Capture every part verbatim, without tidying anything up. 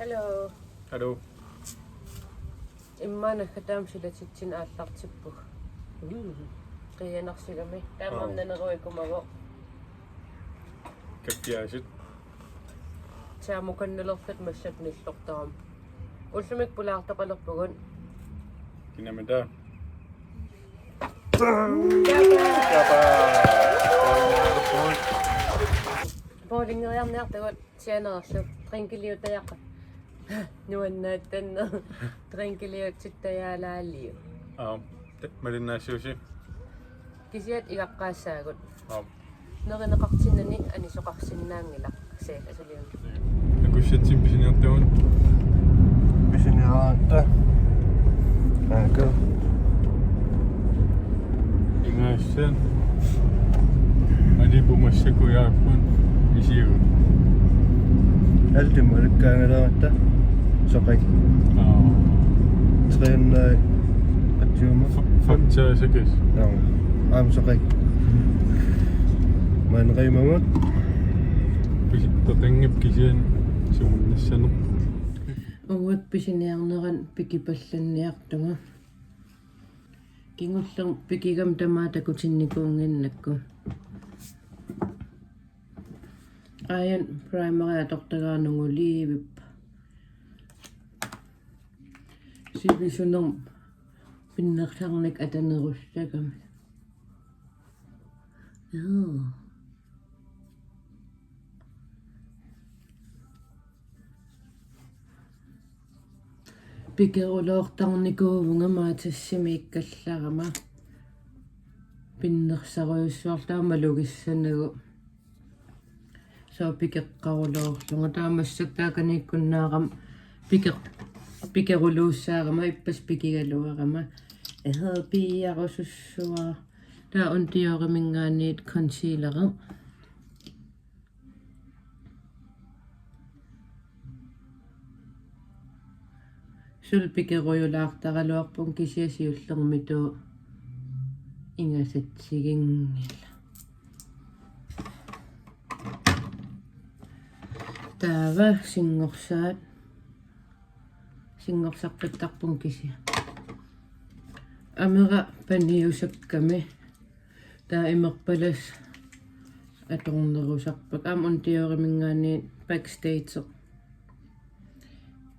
Hallo. Hallo. Immaqa naggataamik silatitsineq aallartippugut. Qiianarsigami. Taamaammat naneruikumavoq. Kappiaasut. Taamukannalertat massakkut nillortarami. Ullumikkut pulaartoqalerpugut. Kinamita. Bowlingeriarniartugut. Sianerlu drinkiliutajaqqa. Nuannaattanneq. Drinkiliutsittajaalaaliu. Aap, te-, malinnaassuusi. Kisiat igaqqaassaagut. Aap. Nerineqartinnani anisoqarsinnaanngilaq. Se, asuliun. Akussatsim pisiniartagut. Pisiniaratta. Aaka. Ingaassan. Alipu massakkut jaappun isigu. Altima alikkaangalaaratta. Soqak. Aa. Træner. Atsiuma. Fa-, fakta sakis. Aa. Aam soqak. Maani qiimagut. Pisi-, peqanngippat kisianni sumut nassaneq. Uagut pisiniarnerat pikipallanniartunga. Kingullermik pikigama tamaat takutinnikuunnginnakku. Aajuna primeri atortagara nunguliivippoq. Sivisunermik pinnersarnikka atanerussagami. Joo. Pikeruloortarnikuuvunga Matasimiikkallarama. Pinnersarujussuartarama malugissanagu. Sooq pikeqqaruloorlunga. Taava massakkut taakaniikkunnaarama pike-, pikeruluussaarama ippassaq pikigaluarama. Ehe, piiarusussuara. Taava una Dioriminngaanniit concealeri. Suli pikerujulaartaraluarpunga kisianni siullermitut ingasatsiginngilaq. Taava singorsaat. Singorsaqqittarpunga kisianni. Amera paniusakkami. Taava imerpalassaq atornerusarpakka. Aamma una Dioriminngaanniit Backstage.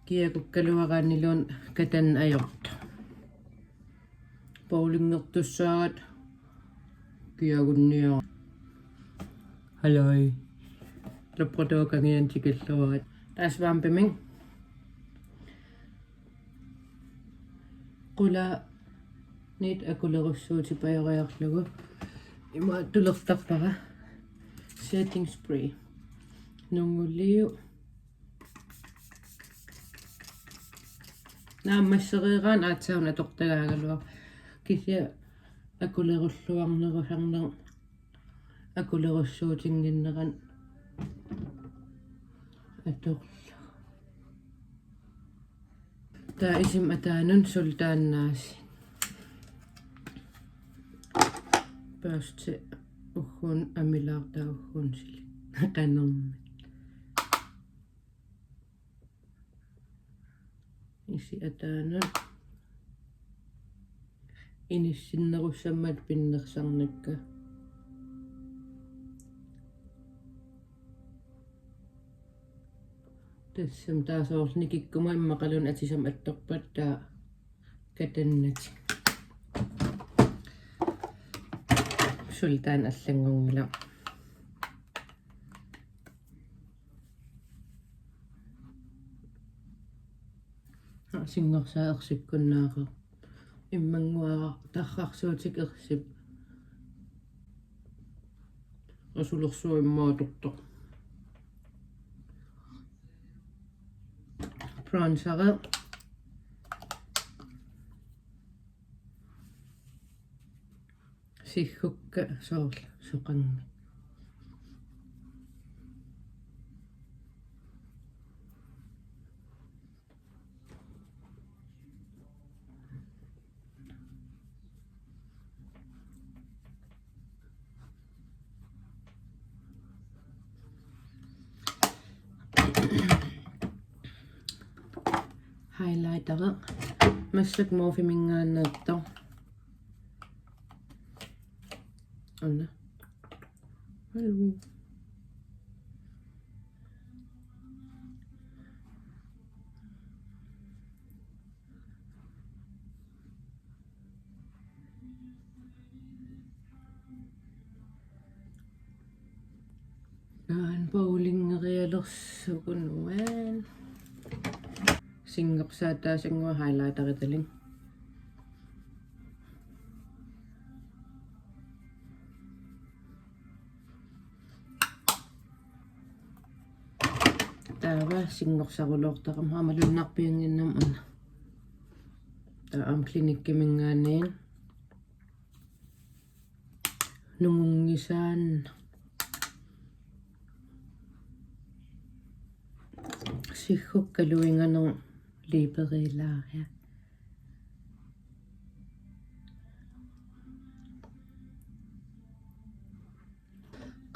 Kiakukkaluaraanniluunniit katanneq ajortoq. Bowlingertussaavat kiagunniarlugu. Halløj. Labrador kangiani tikilluarit. Taava svampimik. Qulaaniit akulerussuutipajoriarlugu. Ima tulertarpara. Setting spray. Nunguliu. Naammassereeraan aatsaat una atortagaagaluaq. Kisianni akulerulluarnerusarneq akulerussuutinnginnerani atorlugu. Taava isima ataanut suli taanna aasiit. Børsti ugguuna amilaartaa ugguuna silik. Qanermit. Isip ataanut. Inissinnerussammat pinnersarnikka. Tassami taava soorlu nikikkuma immaqaluunniit atisama attorpata taava katannatik. Suli taanna allanngunngilaq. Singorsaat ersikkunnaaqaaq. Immannguaq tarrarsuutik ersippoq. Asulersuaq immaqa atortoq. Bronzeri. Siggukka soorlu soqanngilaq. Highlighteri. Massakkut Morpheminngaanneersoq. Una. Hallo. Taanna bowlingerialersugut uani. Singersaataasannguaq highlighteritalik. Taava singersaruloortarama aamma lunnarpiannginnama una. Taava aamma Cliniqueminngaanniit. Nungunngisaannaq. Siggukkaluinganerup liiperilaaria.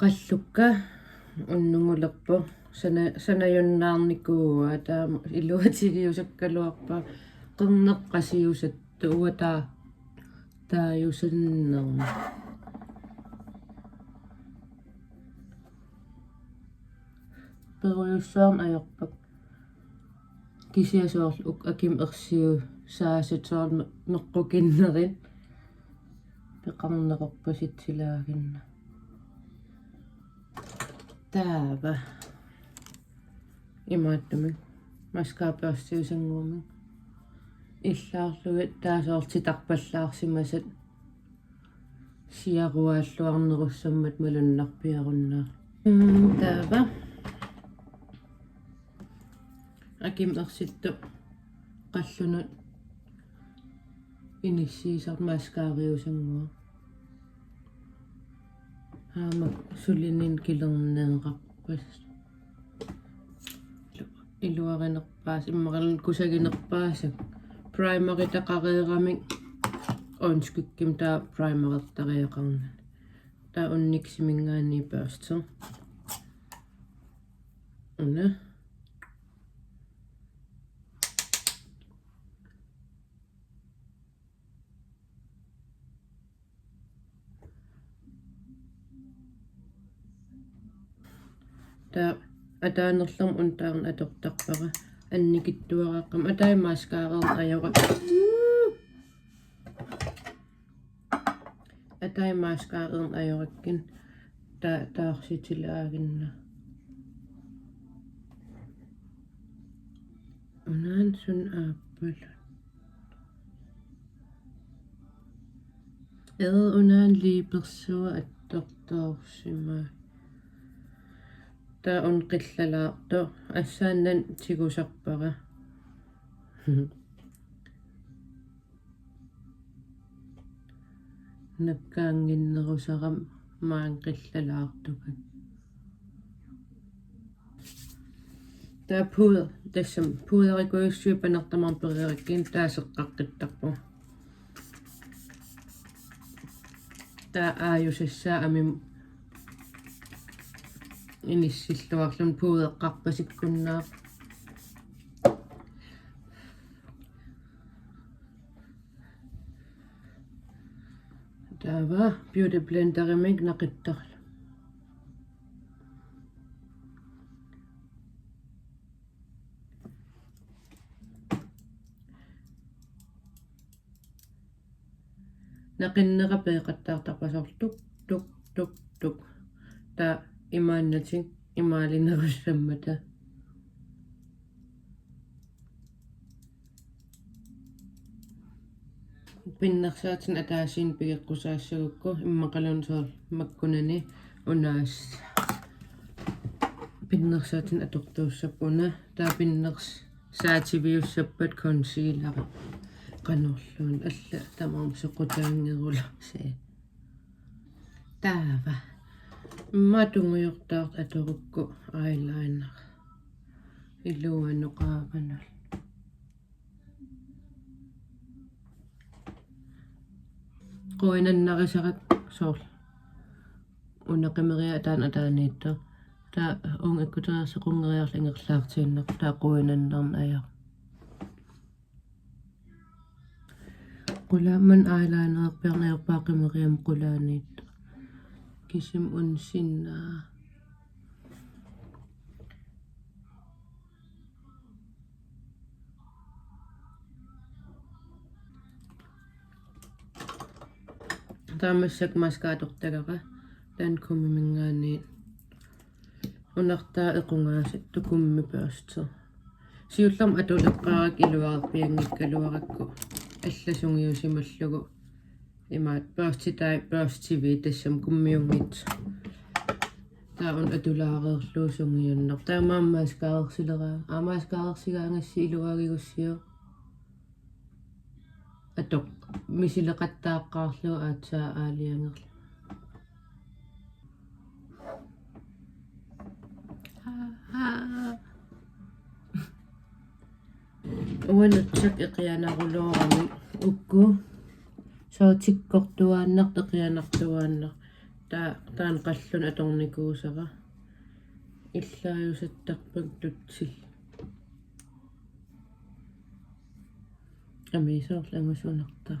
Qallukka unnungulerpoq sana-, sanajunnaarnikuuaa taama iluatigiusakkaluarpaa qerneqqasiusatta uataa taajusannermi. Perujussuarnik ajorpakka. Kisianni soorlu uku akimut ersiusaasat soorlu me-, meqqukinnerit peqarneqarpasitsilaaginna. Taava. Imaattumik. Mascarabørstiusannguamik. Illaarlugit taava soorlu titarpallaarsimasat. Siaruaalluarnerussammat malunnarpiarunnaarlugu. Mm, taava. Akimut ersittoq qallunut inissiisarmat mascarariusannguaq. Aamma sulininni kilerneeqarpas. Iluarinerpaasaq, immaqaluunniit kusaginerpaasaq. Primeritaqareeramik øjenskyggimik taava primerertariaqarnani. Taava una NYX-iminngaanniit børsti. Una. Taava ataanerlumi una taarna atortarpara. Annikitsuaraaqqamik. Ataaseq mascarareerneq ajorakkit. Ataaseq mascarareerneq ajorakkit. Ta-, taarsitilaaginnaq. Unaana suna aappaluk. Ee, unaana liipersuaq attortoorsimasoq. Taava una qillalaartoq. Assaannani tigusarpara. Nakkaannginnerusarami maanga qillalaartukka. Taava pudder, tassami pudderikujussuit panertamarmik pereerakkit taava seqqaqqittarpunga. Taava aajusassaa amima inissilluarluni puddereqqarpasikkunnaaq. Taava beauty blenderimik naqittarlunga. Naqinnera peeqattaartarpara soorlu tuk, tuk, tuk, tuk. Taava imaannatik imaalinerussammata. Pinnersaatinik ataasiinnaq pigeqqusaassagukku immaqaluunniit soorlu makkunani unaassaaq. Pinnersaatinik atortuussappat una. Taava pinnersaativiussappat concealeri. Qanorluunniit alla tamarmi soqutaanngerullusi. Taava. Immaqa tungujortoq atorukku eyeliner. Iluanut qaavanut. Quinannarisara soorlu. Una qimeriaa taanna ataaniittoq. Taava uunga ikkutereersoq qunngeriarlugu ingerlaartiinnarpoq taava quinannarneq ajorpara. Qulaammat eyelinerpiarneq ajorpara qimerissama qulaaniittoq. Kisimi unsinnaa. Taava massakkut mascara atortagara Lancômeminngaanniit. Unartaa equngaasattoq gummibørste. Siullermik atuleqqaarakku iluarpianngikkaluarakku allasungiusimallugu. Imaat børstitai børstivii tassami gummiunngitsoq. Taava una atulaareerlugu sungiunneq. Taamaammat mascarersileraangat. Aa, mascarersigaangassi iluagigussiuk. Atoq misileqattaaqqaarlugu aatsaat aalajangerlugu. Uani Chuck eqianarulooramik ukku. Sooq tikkortuaannartoq eqianartuaannartoq. Taa-, taanna qallunaaq atornikuusara. Illaajusattarpakka tutsil. Amiisoorlu angusunartaa.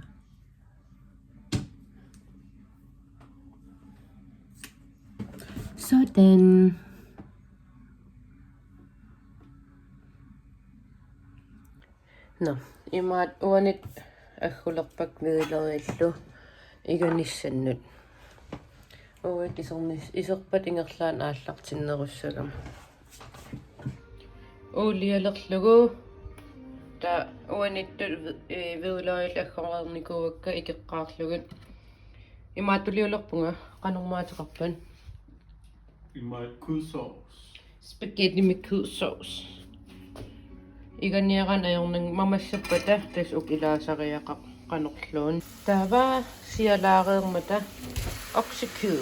Sådan. Nå, imaat uani aggulerpakka hvidløgillu iganissannut. Uagut isernis-, iserpat ingerlaannaq aallartinnerussagami. Uulialerlugu. Taava uaniittut vi-, ee, hvidløgit aggoreernikuuakka ikeqqaarlugit. Imaattuliulerpunga, qanormaa ateqarpat? Imaat kødsovs. Spaghetti med kødsovs. Iganiaraanni ajornannga mamassappata tassa uku ilaasariaqarpoq qanorluunniit. Taava sialaareermata oksekød.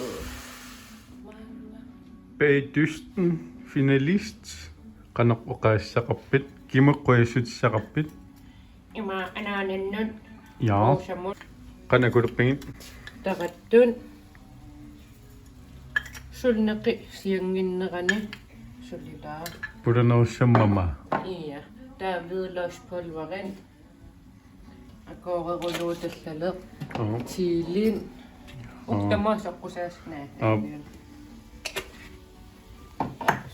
Bagdysten finalist. Qanoq oqaassaqarpit? Kimmik qujassuteqarpit? Ima anaanannut. Ja. Uusamut. Qanoq akulerpigit? Tarattut. Suli neqi sianginnerani sulilaa. Pulanerussammama. Ja. Taava hvidløgspulveri. Agurerulooq tallaleq. Aap. Chili. Aap. Uku tamaasa oqqusaasnaat. Aap.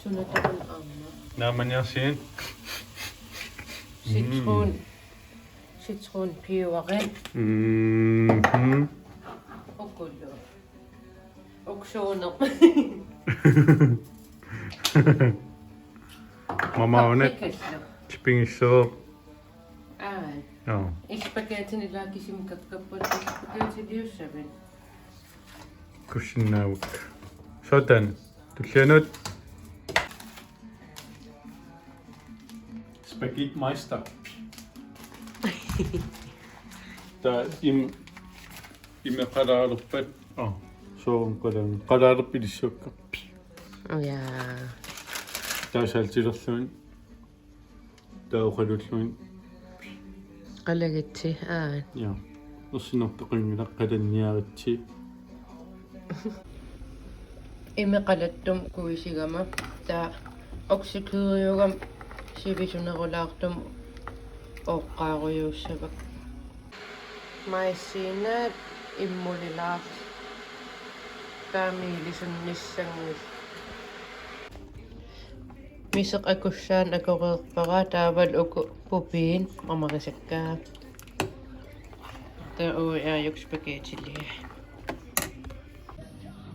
Sunataran aamma. Naamaniarsigit. Citron. Mm. Citronpeberi. Mhm. Ukulu. Uksuuneq. Mama una. Paprikallu. Tipigissoq. Aa. Joo. Spaghettini ilaa kisimik kakkappat spaghettiliussavit? Kusinnaavik. Sådan. Tullianut. Spaghetti meister. Taava im-, imeq qalaalerpat. Aa, soorlu qalaani. Qalaalerpat ilissuakka. Ja. Taava saltilerlugit. Taava oqalullugit. Qalagitsi, aa. Ja. Ersinartoqanngilaq qalanniaritsi. Imeq qalattumik kuisigama. Taava oksekødiugami sivisunerulaartumik ooqqaarujuussavakka. Maisiinaat immulilaarlugit. Taava miilisunnissanngillat. Miseq akussaaneq akureerpara taavalu uku pupiit mamarisakka. Taava uagut aajuku spaghettiliai.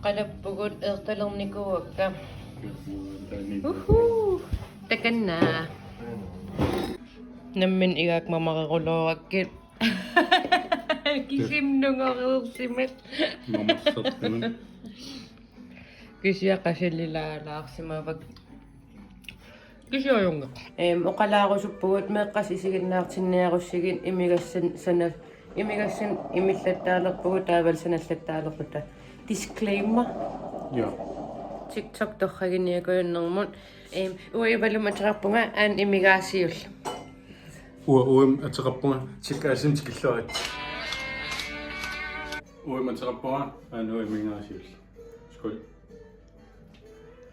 Qalappugut eertalernikuuakka. Uhu. Takanna. Nammineq igaakka mamareruloorakkit. Kisimik nungoreersimat. Mamarserpunga. Kisianni qasililaalaarsimavakka. Kisianni ajunngilaq. Em, oqalaarusuppugut meeqqat isiginnaartinniarussigit imigassan-, sana-, imigassanik imillattaalerpugut taavalu sanallattaalerpugut. Disclaimer. Ja. TikTok torraginiakujunnermut. Em, uanga Ivalummik ateqarpunga aana imigaasiulleq. Uanga Uimik ateqarpunga tikkaasimi tikilluarit. Uimik ateqarpunga aana imigaasiulleq. Skål.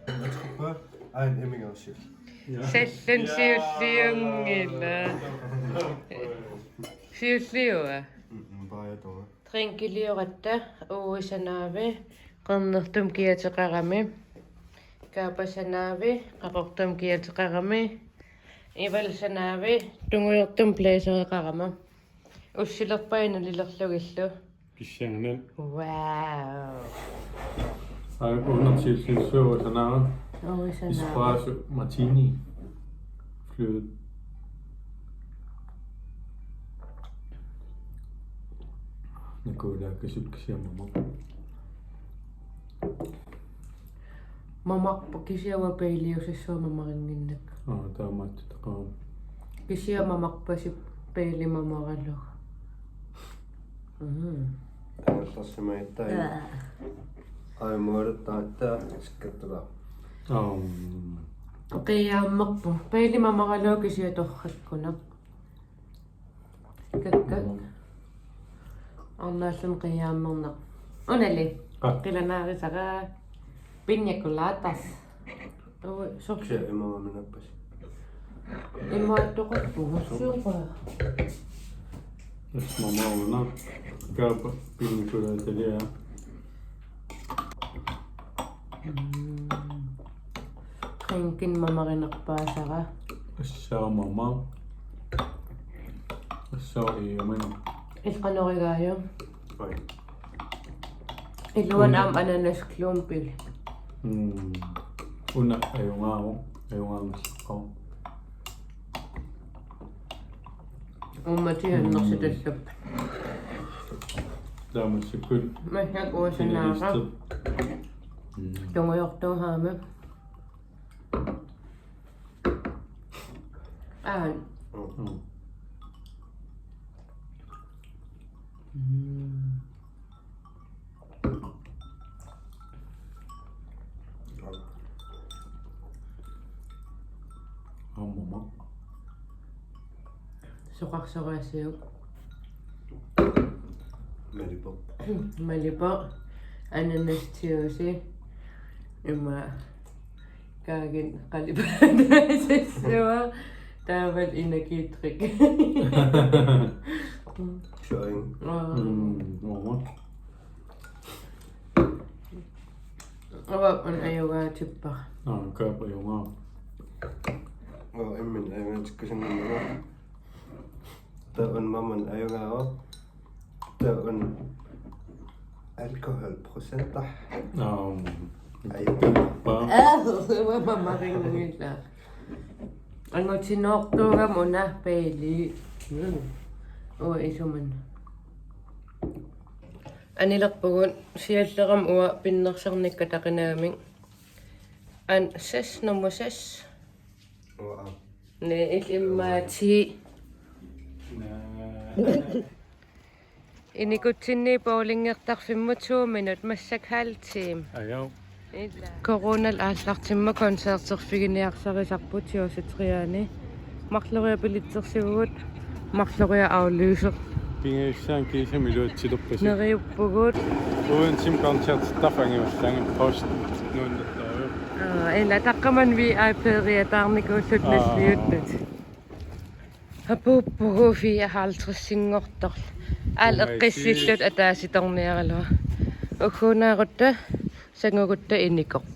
Ateqarpunga aana imigaasiulleq. Ja. Sallan siulliunngilaq. Siulliua? Mm-mm. Drinkilioratta uisanavi qernertumik kiateqarami. Kaapasanaavi qaqortumik kiateqarami. Ivalsanaavi tungujortumik blæsereqarama. Ussilerpai nalilerlugillu. Pissanganaq. Wow. Ai, una tilsynsøver, så nær. Uisanavi. Espresso martini. Fløde. Nakuulaakasut kisianni mamaq. Mamaq kisianni Baileysassuaq mamarinnginnakku. Aa, taamaattoq taqaam. Kisianni mamaqpasippoq Bailey mamaralugu. Mm. Taamaattarsimaittai. Aa. Ai, mualuttaata sikkattula. Aa. Qiiaammerpu. Bailey mamaralugu kisianni torrakkunaq. Kakka. Mm. Arnaalluunniit qiiaammerneq. Unali. Aa. Qilanaarisara. Piña coladas. Ui, so. Kisianni imaamminappas. Imaattoqarpugut. Suuqa. Tassa mamauna. Kaapa piña coladataliaa. Mm. Drinkinik mamarinerpaasara. Assaamama. Assaa iumina. Ilqanorigaajuk. Oi. Iluan una. Aamma ananasklumpil. Mm. Una ajugaavoq, ajugaanngilluinnarpoq. Uummatit annersitallupput. Taamassikkut. Massakkut uisanaara. Kinalistip. Mm. Tungujortuugaami. Aa. Mm. Mm. Aamma. Soqarsoraasiuk. Malipoq. Malipoq. Ananas juice. Ima. Kaagin qalipaataasassuaq. Taavalu energidrik. Showing. Aa. Mm, uanga. Uanga una ajugaatippara. Aa, Kaapa ajugaavoq. Uanga imminut ajugaatikkusunngilanga. Taava una mamani ajugaavoq. Taava una alkoholprocenter. Aa. Ai. Paa. Aa, uanga mamarinngilara. Angutinoortuugama una Bailey. Mm. Uanga isumanna. Anilerpugut siallerama uanga pinnersarnikka taqinamik. An ses, nummer ses. Uanga. Næ, ikke imma ti. Inikutsinni bowlingertarfimmut to minut, massakkut halv time. Ajau. Ila. Coronalu aallartimmat koncerterfiginiarsarisarput Josef Triani. Marloriarluta billetsersivugut, marloriarluta aflyser. Pingajussaanik kiisami iluatsilerpasi. Neriuppugut. Uantim koncertertarfik angivassaanga post nuannertaajuk. Aa, ila taqqamani V I P-riataarnikuulluta. Aa. Nalliuttut. Apuuppugut fireoghalvtredsinngortorlu. Aal eqqissilluta ataasitorniaraluaq. Ugguunaarutta, sangugutta inikorput.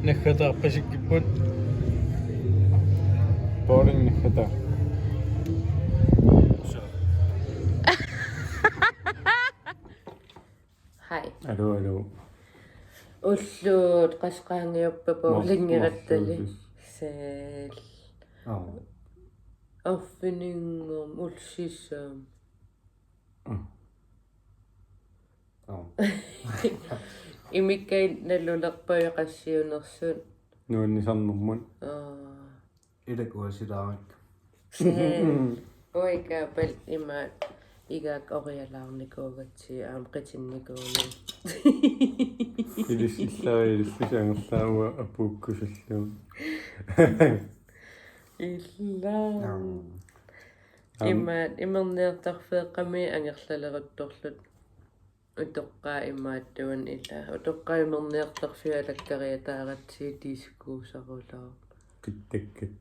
Naggataaq pasikkipput. Bowling naggataaq. Hej. Aluu, aluu. Ullut qassit qaangiuppata bowlingerattali. Marluk. Seel. Aa. Arfininngormat ullut sisamaat. Mm. Aa. Imikkaannalulerpaat qassiunersut. Nuannisarnermut. Aa. Ilak uasilaarik. Seel. Uikapal imaat igaak orialaarnikuugatsigit aamma qitinnikuuneq. Ilissi ilissi angerlaavoq apuukkusullugu. Ila. Imaat imerniartarfeeqqami angerlaleruttorluta. Utoqqaat imaattunik ila. Utoqqaat imerniartarfiit alakkariataaratsigit diskuusarulaaq. Qittakkat.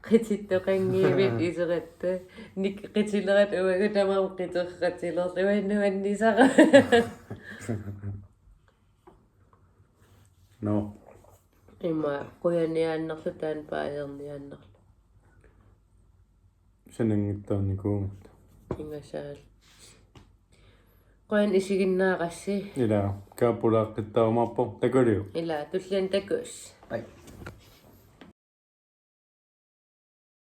Qitittoqanngivit iseratta. Nik qitilerat uagut tamaat qiterratilerlugu nuannisara. Nå. Ima qujaniaannarlu taanna paajerniaannarlu. Sananngitsoornikuugatta. Ingasaal. Qujan isiginnaarassi. Ila, kaapulaaqqittaarumaarpoq takuliuk. Ila, tulliani takuss. Ai.